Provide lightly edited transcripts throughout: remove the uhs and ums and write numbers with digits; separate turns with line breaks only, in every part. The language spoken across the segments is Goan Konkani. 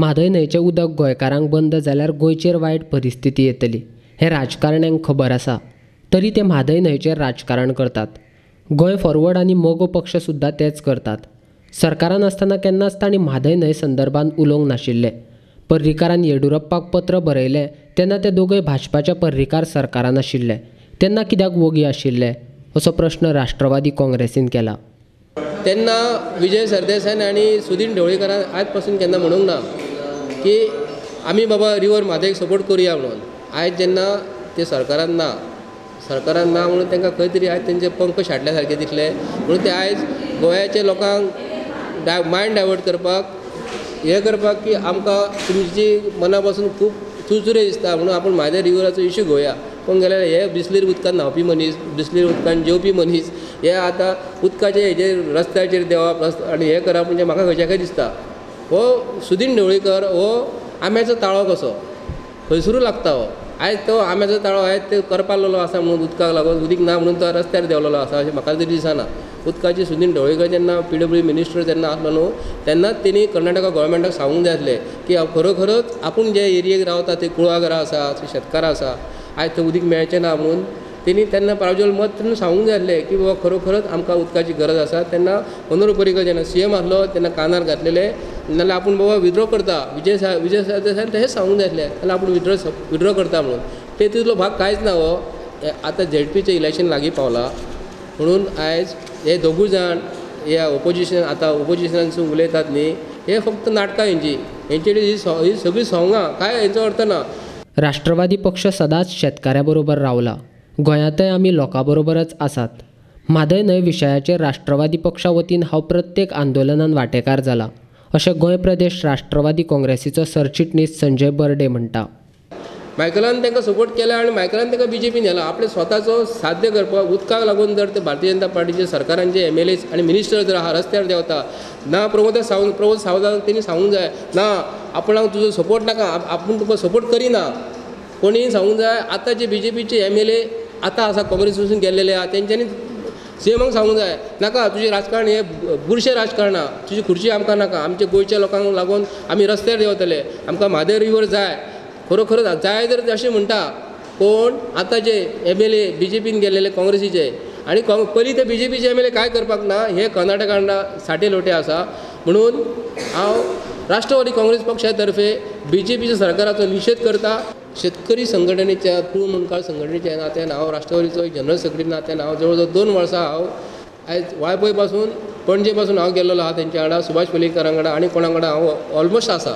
म्हादय न्हंयचें उदक गोंयकारांक बंद जाल्यार गोंयचेर वायट परिस्थिती येतली हें राजकारण्यांक खबर आसा, तरी ते म्हादय न्हंयचेर राजकारण करतात. गोंय फॉरवर्ड आनी मगो पक्ष सुद्दां तेच करतात. सरकारान आसतना केन्नाच तांणी म्हादय न्हंय संदर्भात उलोवंक नाशिल्लें. पर्रीकारान येडियुरप्पाक पत्र बरयलें तेन्ना ते दोगूय भाजपाच्या पर्रीकार सरकारान आशिल्ले, तेन्ना कित्याक वोगी आशिल्ले असो प्रश्न राष्ट्रवादी काँग्रेसीन केला.
तेन्ना विजय सरदेसाय आनी सुदीन ढवळीकारान आयज पासून केन्ना म्हणूंक ना की आमी बाबा रिवर म्हादयक सपोर्ट करुया म्हणून. आयज जेन्ना ते सरकारान ना, सरकारान ना म्हणून तांकां खंय तरी आयज तेंचे पंख शाटल्या सारके दिसले म्हणून ते आयज गोंयाच्या लोकांक मायंड डायवर्ट करपाक हें करपाक की आमकां तुमची मना पासून खूब चुरचुरे दिसता म्हणून आपूण म्हादय रिवराचो इशू घेवया. पूण गेल्यार हे बिसलेरी उदकान न्हांवपी मनीस, बिसलेरी उदकान जेवपी मनीस हे आतां उदकाचे हेजेर रस्त्याचेर देंवप आनी हें करप म्हणजे म्हाका खंयच्या खंय दिसता. हो सुदीन ढवळीकर हो आंब्याचो ताळो कसो खंयसरूय लागता. हो आयज तो आंब्याचो ताळो आयज ते करपालेलो आसा म्हणून उदकाक लागून उदीक ना म्हणून तो रस्त्यार देंवलेलो आसा अशें म्हाका तरी दिसना. उदकाची सुदीन ढवळीकर जेन्ना पीडब्ल्यू मिनिस्टर जेन्ना आसलो न्हू तेन्नाच तेणी कर्नाटका गोवोरमेंटाक सांगूंक जाय आसलें की खरोखरच आपूण जे एरियेक रावता ते कुळागरां आसा, शेतकारां आसा, आयज थंय उदीक मेळचें ना म्हणून तेणी तेन्ना प्रावजल मत सांगूंक जाय आसलें की बाबा खरोखरच आमकां उदकाची गरज आसा. तेन्ना मनोहर पर्रीकर जेन्ना सीएम आसलो तेन्ना कानार घातलेले नाल्यार आपूण बाबा विड्रॉ करता. विजय सरदेसायान तशेंच सांगूंक जाय आसलें नाल्यार आपूण विड्रॉ करता म्हणून. ते तितलो भाग कांयच ना. हो आतां झेडपीचें इलेक्शन लागीं पावलां म्हणून आयज हे दोगूय जाण हे ओपोजिशन आतां ओपोजिशनासून उलयतात न्ही, हे फक्त नाटकां हेंची, हेंची ही सगळीं सोंगां, कांय हेंचो अर्थ ना.
राष्ट्रवादी पक्ष सदांच शेतकाऱ्या बरोबर रावला. गोंयांतय आमी लोकां बरोबरच आसात. म्हादय न्हंय विशयाचेर राष्ट्रवादी पक्षा वतीन हांव प्रत्येक आंदोलनान वांटेकार जाला अशें गोंय प्रदेश राष्ट्रवादी काँग्रेसीचो सरचिटणीस संजय बर्डे म्हणटा.
मायकलान तांकां सपोर्ट केला आनी मायकलान तांकां बीजेपीन व्हेला. आपले स्वताचो साध्य करपाक उदकाक लागून जर ते भारतीय जनता पार्टीचे सरकारांचे एमएलए आनी मिनिस्टर जर आहा रस्त्यार देंवता ना, प्रमोद सावंत तेणी सांगूंक जाय ना आपणाक तुजो सपोर्ट नाका, आपूण तुका सपोर्ट करिना. कोणीय सांगूंक जाय. आतां जे बीजेपीचे एमएलए आतां आसा काँग्रेसीसून गेल्लेले आहा तेंच्यांनी सीएमाक सांगूंक जाय नाका तुजें राजकारण हें बुरशें राजकारण आहा, तुजी खुर्ची आमकां नाका, आमच्या गोंयच्या लोकांक लागून आमी रस्त्यार देंवतले, आमकां म्हादय रिवर जाय, खरोखरच जाय जर अशें म्हणटा कोण आतां जे एमएलए बीजेपीन गेल्लेले काँग्रेसीचे आनी पयलीं ते बीजेपीचे एमएलए कांय करपाक ना, हे कर्नाटकान साठे लोटे आसा. म्हणून हांव राष्ट्रवादी काँग्रेस पक्षा तर्फे बीजेपीच्या सरकाराचो निशेध करता. शेतकरी संघटनेच्या कुळ मुंडकार संघटनेच्या नात्यान हांव राष्ट्रवादीचो जनरल सेक्रेटरी नात्यान हांव जवळ जवळ 2 वर्सां हांव आयज वाळपय पासून पणजे पासून हांव गेल्लो आहा तेंच्या वांगडा, सुभाष वेलिंगकारा वांगडा आनी कोणा वांगडा हांव ऑलमोस्ट आसा.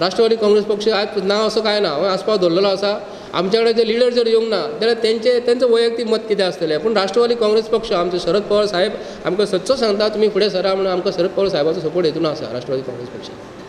राष्ट्रवादी काँग्रेस पक्ष आयज ना असो कांय ना, हांवें आसपाव दवरलेलो आसा. आमच्या कडेन जे लिडर जर येवंक ना जाल्यार तेंचें वैयक्तीक मत कितें आसतलें, पूण राष्ट्रवादी काँग्रेस पक्ष आमचो शरद पवार साहेब आमकां सदचो सांगता तुमी फुडें सरा म्हणून आमकां शरद पवार साहेबाचो सपोर्ट हेतून आसा राष्ट्रवादी काँग्रेस पक्षान.